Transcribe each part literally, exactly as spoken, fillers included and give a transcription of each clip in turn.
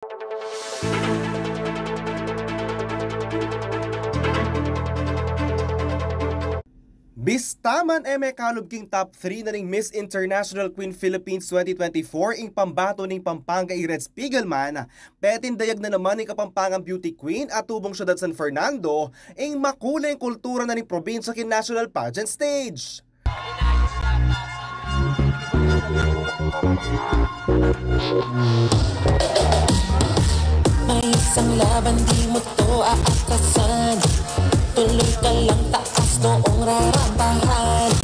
Bista man e mekalub king top three na ning Miss International Queen Philippines twenty twenty-four ing pambatu ning Pampanga i Red Spiegelman, peting dayag na naman ning Kapampangan Beauty Queen a tubung syudad San Fernando ing makuleng kultura na ning probinsya king national pageant stage. May isang laban di mo to aatrasan. Tuloy ka lang, taas noong rarapahan.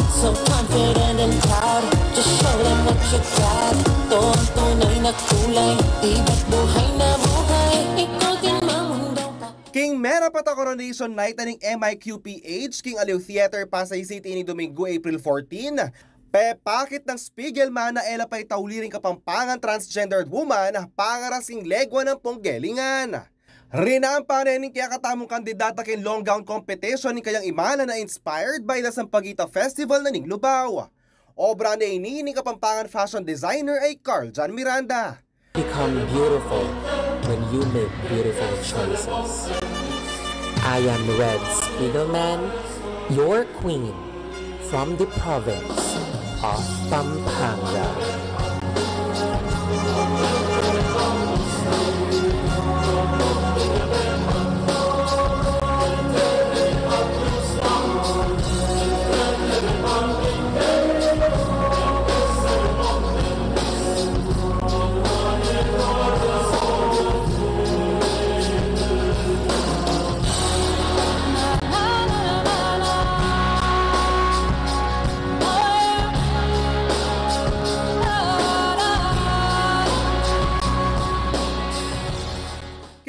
So confident and proud, just show them what you got. To ang tunay na kulay, tibak buhay na buhay. Ikaw din mamundong ka. King meapat a coronation night na ning M I Q P H king Aliw Theater, Pasay City, ining Domingo, April fourteen, pepakit nang Spiegelman na e la paytauli ring Kapampangan transgendered woman pangaras king legua nang punggelingan. Rinampa ne ning kekatamung kandidata king long gown competition ing kayang imalan a inspired by the Sampaguita Festival na ning Lubao. Obra ne ini ning Kapampangan fashion designer a i Carl John Miranda. Become beautiful when you make beautiful choices. I am Red Spiegelman, your queen from the province of Pampanga.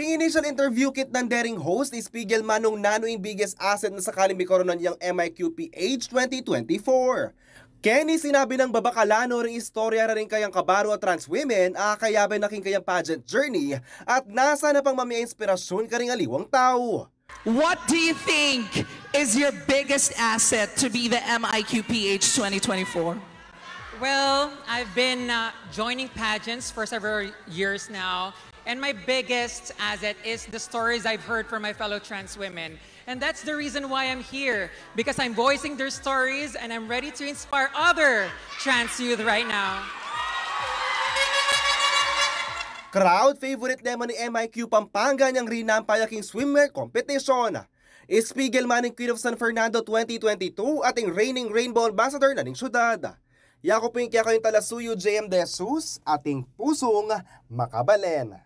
King initial interview kitnan de ring host i Spiegelman nung nanu ing biggest asset na sakaling mikoronan yang M I Q P H twenty twenty-four. Keni sinabi nang babakal na no ring istorya ra ring kayang kabaru a trans women a kayabe na king kayang pageant journey at nasa na pang mamie inspirasyun karing aliwang tau. What do you think is your biggest asset to be the M I Q P H twenty twenty-four? Well, I've been uh, joining pageants for several years now, and my biggest asset is the stories I've heard from my fellow trans women. And that's the reason why I'm here, because I'm voicing their stories and I'm ready to inspire other trans youth right now. Crowd favorite naman ning M I Q Pampanga niyang rinampa ya king swimwear competition. I Spiegelman ing Queen of San Fernando twenty twenty-two at ing reigning Rainbow Ambassador na ning syudad. Yaku pin kaya kayung talasuyu, J M De Jesus, ating pusung makabalen.